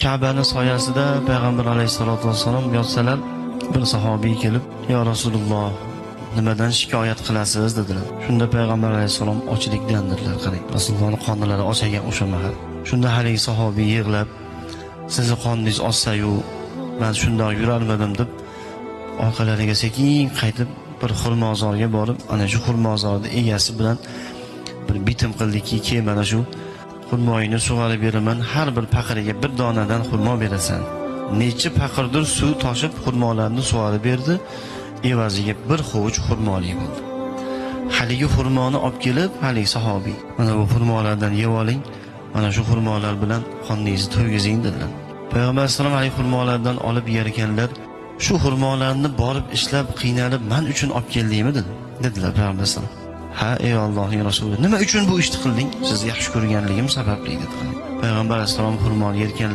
Ka'bani soyasida payg'ambar alayhissalotu vassalom yotsalar, bir sahobiy kelib, "Ya Rasululloh, nimadan shikoyat qilasiz?" dedilar. Shunda payg'ambar alayhissalom "Ochlikdan", dedilar. Qarang, Rasulullohni qonlari och ekan o'sha mahal. Shunda haligi sahobiy yig'lab, "Sizni qoningiz ochsa-yu, man shundoq yurarmidim?" deb orqalariga sekin qaytib bir xurmozorga borib, ana shu xurmozorni egasi bilan bir bitim qildiki, "Ke, mana shu xurmoyini sug'arib beraman, har bir paqiriga bir donadan xurmo berasan." Necha paqirdir suv toshib xurmolarni sug'arib berdi, evaziga bir hovuch xurmoli bo'ldi. Haligi xurmoni olib kelib, haligi sahobiy, "Mana bu xurmolardan yeb oling, mana shu xurmolar bilan qorningizni to'ygizing", dedilar. Payg'ambar alayhissalom haligi xurmolardan olib yer ekanlar, "Shu xurmolarni borib ishlab, qiynalib man uchun olib keldingmi?" dedi, dedilar payg'ambar alayhissalom. "Ha, ey Allohning rasuli, nima uchun bu ishni qilding?" "Sizni yaxshi ko'rganligim sababli", dedi. Payg'ambar alayhissalom xurmoni yerkan.